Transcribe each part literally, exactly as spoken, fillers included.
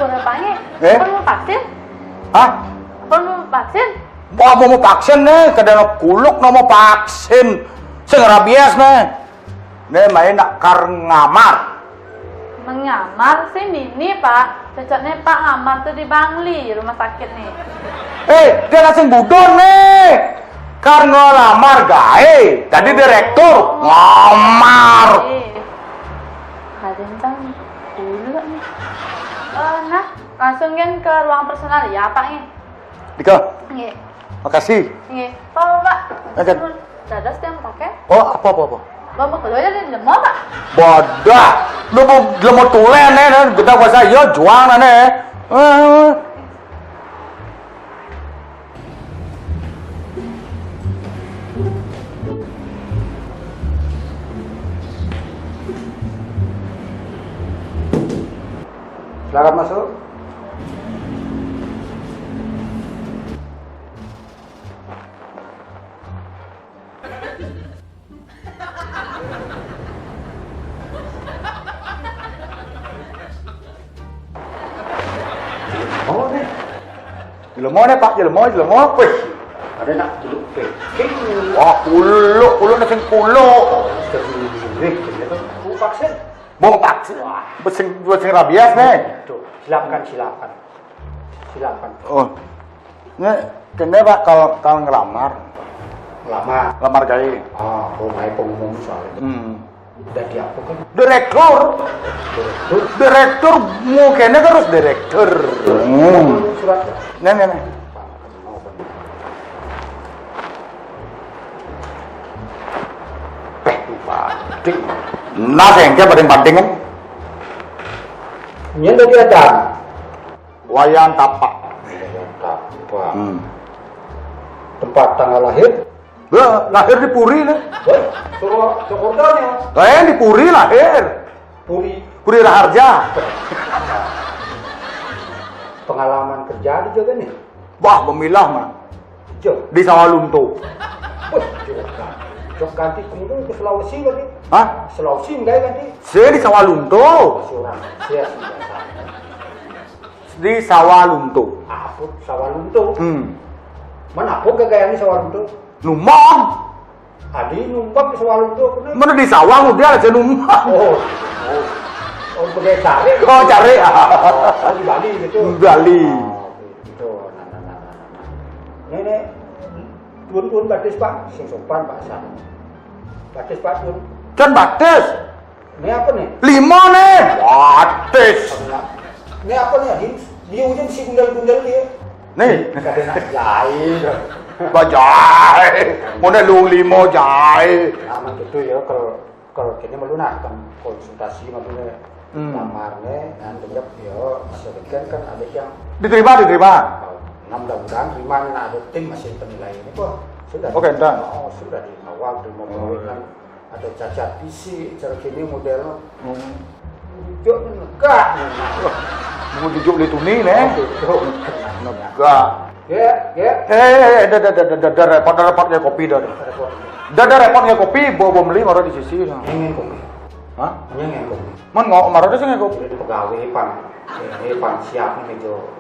Suara apa nggih? Eh? Apa mau vaksin? Hah? Apa mau vaksin? Wah, mau, mau vaksin nih, kada ada kuluk, no mau vaksin. Sing rabies nih. Nih, main nak kar ngamar. Mengamar sih ini, Pak. Cocoknya Pak ngamar tuh di Bangli, rumah sakit nih. Eh, dia langsung budon nih. Kar ngelamar gae, tadi direktur ngamar. Eh, ada yang tahu dulu nih. Eh, nah, langsung kan ke ruang personal ya, Pak nih. Dika, nggih, makasih. Nggih. Pak, Pak, Pak. Akan. Dados yang pakai. Oh, apa, apa, apa? Bawa keluar dari lemah, Pak. Bodoh. Lu mau lemah tulen, eh, eh. Kita kuasa, yo, juang, nane. Eh. Silakan masuk. Oh, nih. Jelema nih, Pak, jelema, jelema. Wih. Ada nak duduk, Pak. Wah, kuluk, kuluk nih sing kuluk. Astagfirullahaladzim, ternyata aku vaksin. Bong vaksin. Wah. Besing, besing rabies nih. Tuh, silakan, silakan. Silakan. Oh. Nih, kene, Pak, kalau, kalau ngelamar. Ngelamar. Lamar gawe. Ah, oh, naik pengumuman soalnya. Hmm. Udah diapakan? Direktur. Direktur. Direktur, mukanya kan harus direktur. Hmm. Surat. Nih, nih, nih. Nah, sing penting-penting kan. Ini udah diadang. Wayan Tapak. Wayan Tapak. Hmm. Tempat tanggal lahir? Lah, lahir di Puri nih. Wah, suruh Jakarta nih. Lahir di Puri, lahir. Puri. Puri Raharja. Pengalaman kerja di juga nih. Wah, memilah, Mang. Jo. Di Sawalunto. Wah, jo. Jok ganti kemudian ke Sulawesi lagi. Hah? Sulawesi enggak ganti. Saya di Sawalunto. Masih orang. Saya sih biasa. Di Sawalunto. Apa Sawalunto? Hmm. Mana apa gagayannya Sawalunto? Numbang. Adi numbang di Sawalunto, apa nih? Mana di sawah, udah aja numbang. Oh. Oh. Oh, pakai cari. Oh, cari. Oh, di Bali gitu. Di Bali. Oh, gitu. Nah, nah, nah, nah, nah. Ini, ini, tuan-tuan batis, Pak. Sing sopan, Pak, san. Batis, Pak, tuan. Kan batis. Ini apa nih? Lima nih. Batis. Ini apa nih? Di, di ujung si gundal-gundal dia. Nih. Kada nak jahit. Bajai. Mana lu lima jahit. Aman gitu ya, kalau, kalau kini malu nah, kan konsultasi malu nih. Hmm. Lamar nih, nah, tetap ya, masih kan, kan ada yang diterima, diterima. Nah, mudah-mudahan terima nih, nah, ada tim masih penilai ini kok. Sudah. Oke, entar. Oh, sudah di awal terima. Oh, iya. Kan ada cacat fisik, cara kini model. Hmm. Jujur negak. Mau jujur di tuni nih. Oh, gitu. Negak. Ya, ya. Eh, eh, eh, dah, dah, dah, dah, dah, dah, repot, dah, repot, ya, kopi, dah, dah. Repot. Dah, dah, repot, ya, kopi, bawa, bawa beli, baru di sisi, dah. Ingin kopi. Hah? Ingin kopi. Man, ngau, marah dah, sih, ngau kopi. Jadi pegawai, pan. Ini, pan, siap nih, Jo.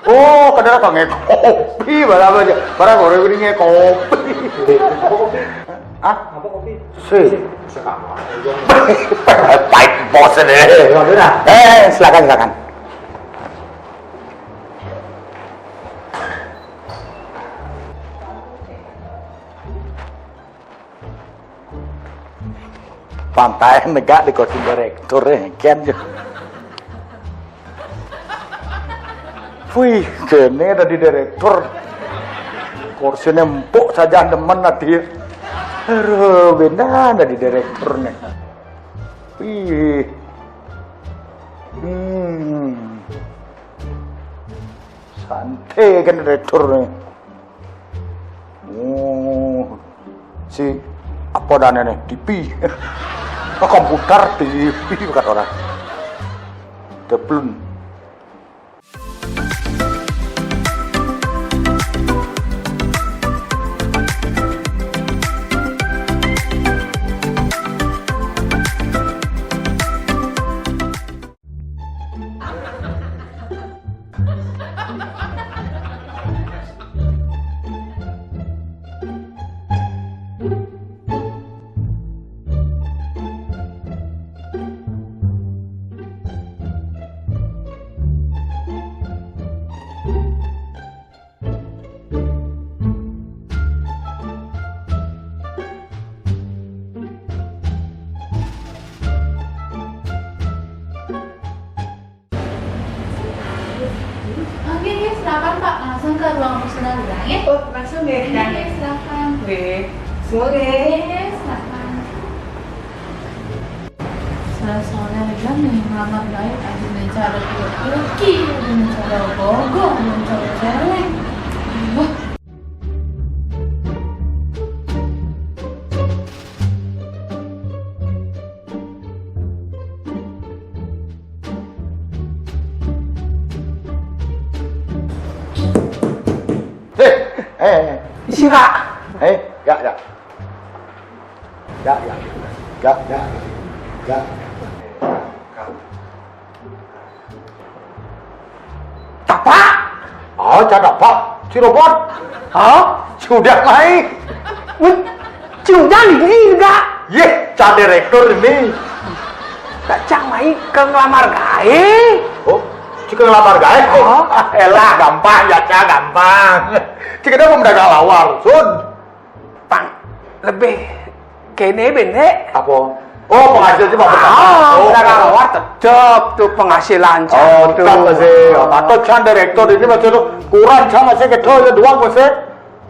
Oh, kadang apa, ngau kopi, barang apa aja. Barang orang ini ngau kopi. Apa kopi? Hah? Apa kopi? Si. Sekarang. Pahit bos ini. Ya, udah. Eh, silakan, silakan. Pantai negak di kursi direktur, eh, kian je. Wih, kene dadi direktur. Kursine empuk saja demen ati. Aduh, benda dadi direktur nih. Wih. Hmm. Santai kan direktur nih. Oh, si apa dana nih? T V. Oh, komputer, T V, kata orang. Teplun. Oh, langsung nggih, Kang. Nggih, silakan. Nggih. Semua nggih. Nggih, silakan. Soalnya kan nih, ngelamar baik, ada cara pergi, ada cara bogor, ada cara celeng. Wah. Eh, eh, eh. Siapa? Eh, ya, ya. Ya, ya. Ya, ya. Ya. Tapak? Oh, cang tapak. Si robot? Hah? Si Uda mai. Wih, si Uda ni enggak? Yeh, cang direktur ini. Tak cang mai ke ngelamar gaé. Oh, si ke ngelamar gaé? Oh. Ah, elah, gampang, ya, cang, gampang. Si ke pedagang lawar, sun. Pang, lebih kéné bendé. Apa? Oh, penghasil sih, Pak. Ah, oh, pedagang lawar tetep tuh penghasilan. Oh, cang tuh. Tetep sih. Oh, patut cang direktur ini masih tuh kurang cang masih kéto ya doang masih.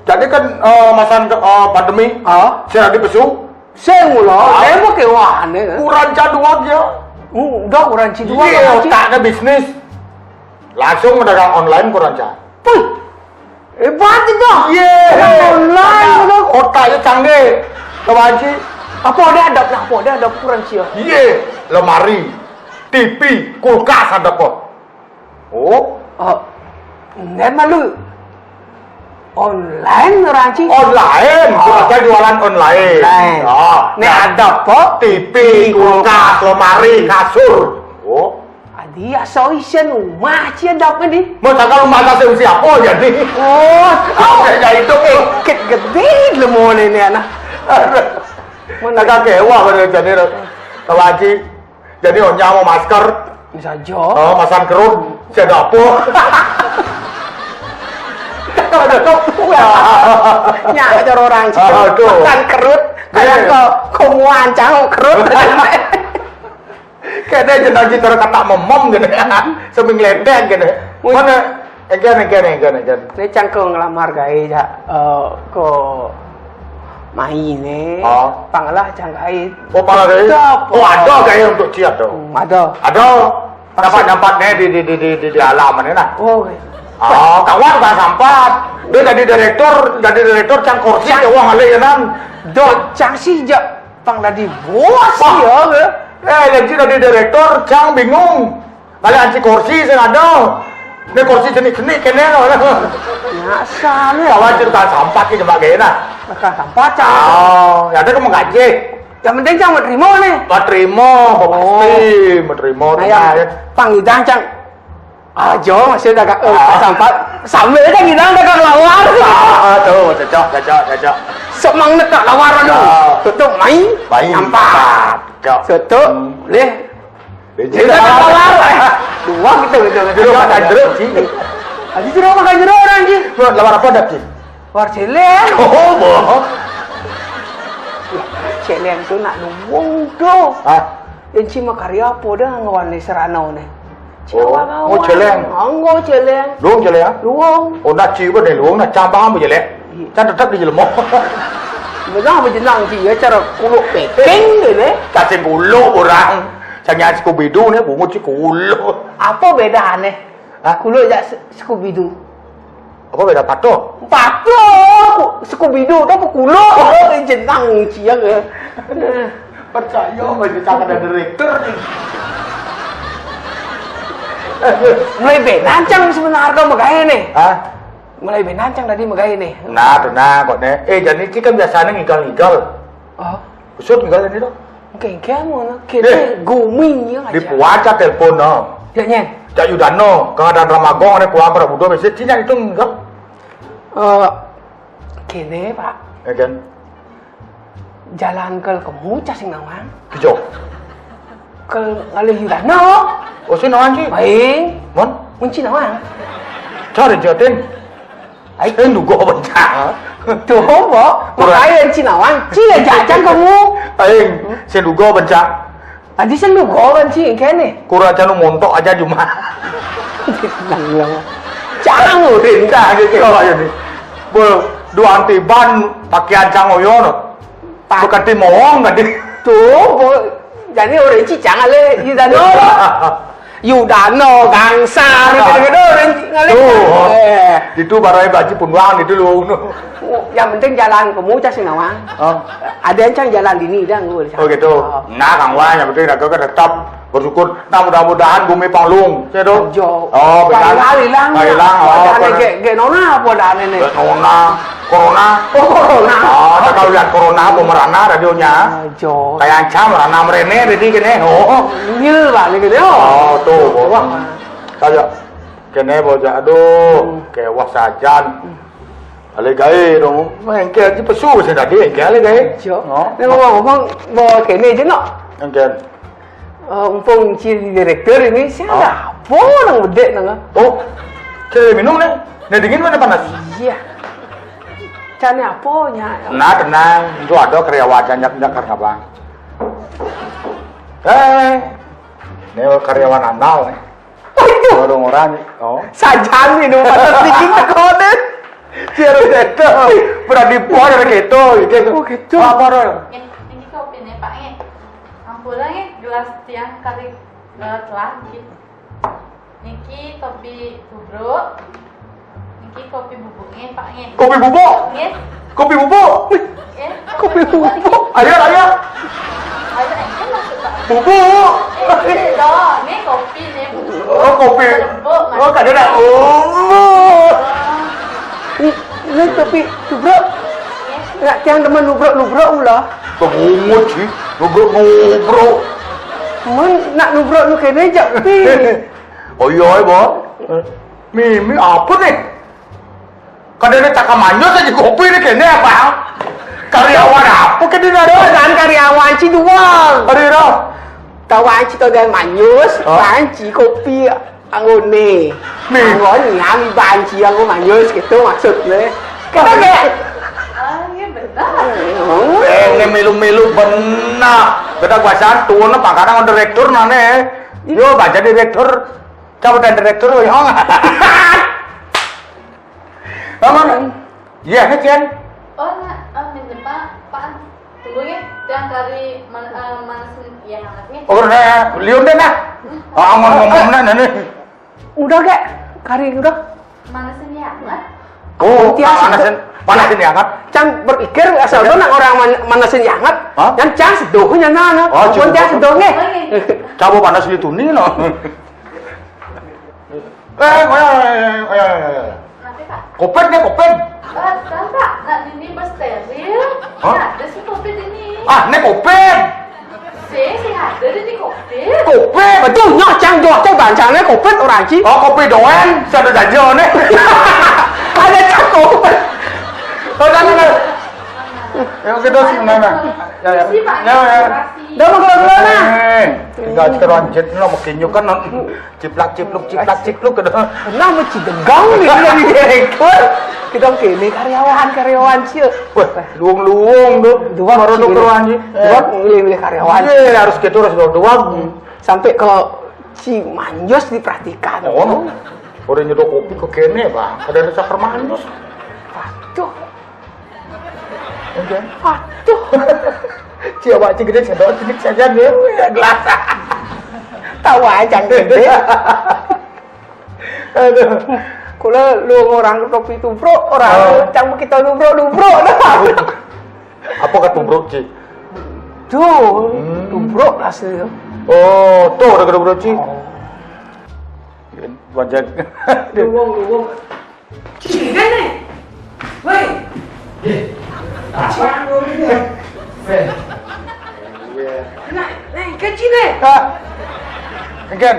Jadi kan, eh, masan, eh, pandemi. Ah. Saya lagi pesu. Saya mula, ah, saya mau kéwah, aneh, kan? Kurang cang doang ya. Uh, udah kurang cang doang. Iya, kan, cang? Otaknya bisnis. Langsung dagang online kurang cang. Puh. Hebat itu. Iya. Online itu. Otaknya canggih. Tahu, Haji? Apa ada adab lah, apa ada adab kurang sia. Iya, lemari, T V, kulkas ada apa? Oh. Oh. Nggak malu. Online orang cing. Online, ah, kita jualan online. Online. Ah. Nih nah, ada apa? T V, kulkas, lemari, kasur. Oh. Adi, asal isian rumah cia dapat ni. Mau cakap rumah kasih usia apa jadi? Oh, oh, ya, ya itu, eh. Ket gedé lemon ini anak. Mana kakek wah pada jadi, Pak Haji. Jadi onya mau masker. Bisa jo. Oh, masan kerut, saya dapur. Kalau ada kau pulang. Nyak aja orang. Ah, aduh. Makan kerut. Kayak, eh, kau, kau muan cang kerut. Kayaknya jenang kita kata memem gitu ya. Sambil ngeledek gitu. Wih. Mana? Again, again, again, again. Ini cang ke ngelamar gaé, cak. Eh, ke mai né. Oh. Panglah cang gaé. Oh, panglah gaé. Tetep. Oh, ada gaé untuk cia tuh. Hmm, ada. Ada. Dapat, dapat né di, di, di, di, di, di alam ini nah. Oh, oke. Oh, kawan kan sampat. Dia jadi direktur, jadi direktur cang kursi cang. Uang alih kan. Dok, cang sih jak pang jadi bos. Wah. Ya, ya. Eh, lagi jadi direktur, cang bingung. Kali anci kursi sing ada. Ini kursi jenis-jenis kéné loh. Nyasar ya. Kawan cerita sampat ki jembak gaé nah. Bakal sampat cang. Oh, ya ada kamu gaji. Yang penting cang mau terima nih. Mau terima, mau pasti, mau terima. Nah, ya, pang idang cang. Aja masih dagang, eh, ah, sampat. Sambil cang idang dagang lawar. Ah, tuh, cocok, cocok, cocok. Semang netak lawar aduh. Ah. Tutup mai. Mai. Nampak. Cocok. Tutup. Hmm. Boleh. Dia tak lawar. Dua gitu, gitu, gitu. Dia makan jeruk sih. Aji jeruk makan jeruk orang sih. Lawar apa dah sih? Lawar céléng. Oh, boh. Céléng tu nak luwung tu. Hah? Enci mah karya apa dah ngawan ni serana ni? Oh, oh, céléng. Anggo céléng. Luwung céléng, ya? Luwung. Oh, nak cium deh luwung, nak cabang apa céléng? Iya. Kan tetap di jelema. Benar apa jenang sih ya cara kuluk pepeng gitu. Cacing kuluk orang. Sanya Scooby-Doo nih bungut sih kuluk. Apa bedanya? Hah? Kuluk jak Scooby-Doo. Apa beda patuh? Patuh. Scooby-Doo tu apa kuluk? Oh, jenang ciang ya. Percaya aja cakap ada direktur nih. Mulai benancang sebenarnya magaé nih. Hah? Mulai benancang tadi magaé nih. Nah, tuh nah kok nih. Eh, jadi ini kan biasanya ngigal-ngigal. Oh. Kusut ngigal ini tuh. Oke, kamu nak kita guming ya aja. Dipuaca telepon no. Ya nyen. Cak Yudano, kang ada ramagong ada kuang para budo mesti cinya itu ngigal. Eh, kéné, Pak. Ya kan? Jalan ke kemu cacing nawang. Kijo. Ke ngalih Yudano. Oh, si nawang sih. Baik. Mon? Kunci nawang. Cari jatin. Aing duga bencang. Tuh, Mbok. Kurang. Makanya Cina wan, Cina jajan kamu. Aing, saya duga bencang. Tadi saya duga kan sih, kene. Kurang canu montok aja cuma. Jangan lu. Dah, gitu. Kalau aja nih. Be, duang tiban pakaian cang oyo no. Pak. Bekati mowong tadi. Tuh, bo, jadi orang cicang ale, Yudano. Yudano, Gangsar, gitu-gitu, orang ngale. Tuh. Eh. Itu baru aja baju pungguang itu lu. Yang penting jalan ke mucah sih, Nawang. Oh. Ada yang cang jalan dini, dah, nggak boleh. Oh, gitu. Oh. Nah, Kang Wan, yang penting raga kan tetap bersyukur. Nah, mudah-mudahan bumi panglung. Saya tuh. Jo. Oh, benar. Hilang, hilang. Hilang, oh, ada benar. Ge, ge nona apa dah ini? Ge nona. Corona. Oh, corona. Oh, tak tahu lihat corona apa merana radionya. Jo. Kayak ancam merana merene tadi kene. Oh. Nyil balik gitu. Oh, tuh. Wah. Kayak kene bocah, aduh, kewah sajan. Ale gae dong, engke aja pesu sih tadi, engke ale gae. Jo. Oh. Ini ngomong-ngomong, mau kene aja, no? Engke. Eh, mumpung ci direktur ini, sih ada apa nang bedek nang? Oh, ke minum nih. Nah, dingin mana panas? Iya. Cari apa nya? Nah, tenang, itu ada karyawan banyak-banyak karena bang. Eh, ini karyawan andal nih. Orang-orang, oh. Sajan ini, panas dingin teko deh. Biar betul. Berani buat ada gitu, gitu. Oh, gitu. Apa, Rol? Niki kopi nih, Pak, nggih. Ampura nggih, gelas tiang kali, eh, telah niki. Niki kopi tubruk. Niki kopi bubuk nggih, Pak, nggih. Kopi bubuk? Nggih. Kopi bubuk? Nggih. Kopi bubuk. Ayo, ayo. Ayo, engke maksud Pak. Bubuk. Eh, nggih, loh. Nggih, kopi nggih, bubuk. Oh, kopi. Bubuk, Mas. Oh, kada ada. Oh. Ini, ini kopi tubruk. Nggih. Nggak, tiang demen nubruk-nubruk mula. Kemungut sih, nubruk-nubruk. Mun nak nubruk nu kene jak pi. Oh iya, Bang. Mimi apa nih? Kadene cakap manyus aja kopi nih kene apa? Karyawan apa kene ada? Kan karyawan ci doang. Hari dah. Tahu ci to dan manyus, oh. Banci kopi anggone. Nih. Anggone nyami banci aku manyus gitu maksudnya. Kita kayak. Ah, iya benar. Hmm. Eh, ini milu-milu benar. Kita bahasaan tuh, nah, kadang direktur nane. Yo, baca direktur. Coba dan direktur, yo. Apa? Iya, nih, Cian. Oh, nah, oh, minta Pak, Pak, tunggu ya, yang dari mana, eh, mana sih yang anaknya? Oh, nah, liun deh, nah. Ah, ngomong-ngomong, nah, nah, nih. Udah, Kak. Kari udah. Mana sih yang anak? Oh, Tiang panasin, panasin ya, kan? Cang berpikir asal tuh nak orang man-, manasin yang anget. Hah? Yang cang sedohnya, nah, nah. Oh, ampun, cukup. Cang sedohnya. Coba panas di tuni, no. Eh, oh ya, oh ya, oh ya, oh ya, oh ya. Kenapa, Pak? Kopet nih, kopet. Eh, kan, Pak, nak ini bersteril. Hah? Nah, ada si kopet ini. Ah, ini kopet. Si, si ada di kopet. Kopet, betul. Nyoh, cang, joh, teh, bancangnya kopet, orang ci. Oh, kopi doang, saya ada janji, nih. Ada cang kopet. Oh, jangan, jangan. Ya, oke, terus gimana? Ya, ya. Misi, Pak, ya, ya. Terima kasih. Udah, mau keluar dulu, nah. Eh, tinggal sekarang lanjut, no, makin nyuk kan, no. Ciplak, cipluk, ciplak, cipluk, gitu. Nah, mesti degang nih, kita di direktur. Kita oke, ini karyawan, karyawan, sih. Wah, luung-luung, tuh. Dua baru kilo. Nuker, anjing. Dua milih-milih karyawan. Iya, harus gitu, harus dua-dua. Hmm. Sampai ke si Manjos diperhatikan. Oh, no. Udah nyedot kopi ke kene, Bang. Ada rasa ke Manjos. Waduh. Oke. Waduh. Siapa aja gede, saya bawa sedikit saja, nih. Ya, gelas. Tahu aja, gede. Aduh. Kula lu orang topi tubruk, orang oh. Cang kita tubruk, tubruk. Apa kat tubruk, Ci? Tuh, hmm. Tubruk asli. Oh, tuh ada tubruk, Ci. Oh. Wajar. Luwung, luwung. Cina nih. Woi. Apa? Cina. Nah, nah, ke Cina. Ah. Again.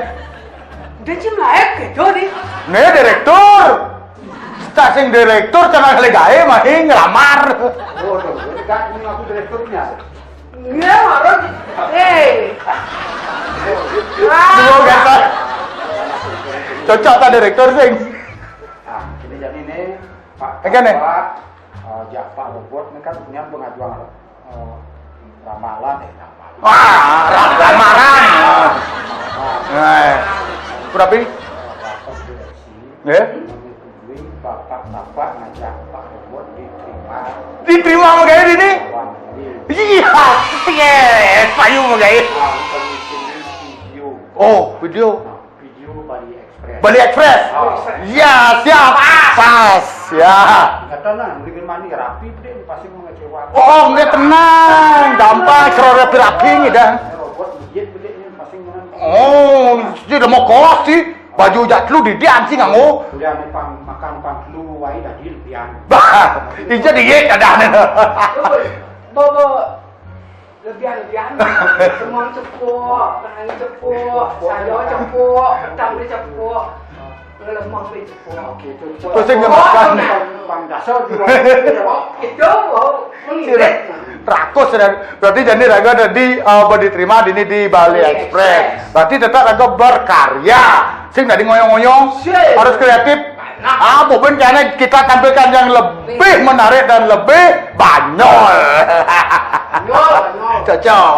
Dia Cina layak ke, Jody. Nih, direktur. Stasing direktur, tenang lagi gawe, mah, ngelamar. Oh, tuh, enggak, ini aku direkturnya. Iya, harus. Eh. Dua kata. Cocok tak direktur, sing? Nah, ini jadi ini, Pak, eh, kan, ya? Pak, eh, Japa Robot ini kan punya pengajuan, eh, ramalan, eh, ramalan. Wah, ra-, ramalan. Nah, berapa? Eh? Bapak, Bapak ngajak Pak Robot. Diterima magaé dini? Iya, yes, payu magaé. Oh, vidéo. Vidéo Bali Express. Bali Express. Ya, siap. Pas. Ya. Kata nah, bikin mani rapi, dia pasti mengecewakan. Oh, enggak, tenang. Gampang, sero rapi-rapi nih dah. Robot masjid, dia pasti menang. Oh, dia udah mau kos sih. Baju jak telu didian sih nganggo. Udah nih pang makan pang telu waé dadi lebihan. Bah, ija diet kadang. Bobo, lebihan-lebihan. Semua cepuk, tangan cepuk, saya cepuk, petang dia cepuk. Lemah dia cepuk. Oke, itu. Terus yang makan. Pang dasar juga. Itu, oh, mengirit. Rakus, ya. Berarti jadi raga tadi, eh, diterima di ini di Bali Express. Berarti tetap raga berkarya. Sing tadi ngoyong-ngoyong, harus kreatif. Ah, mungkin karena kita tampilkan yang lebih menarik dan lebih banyol. Cocok.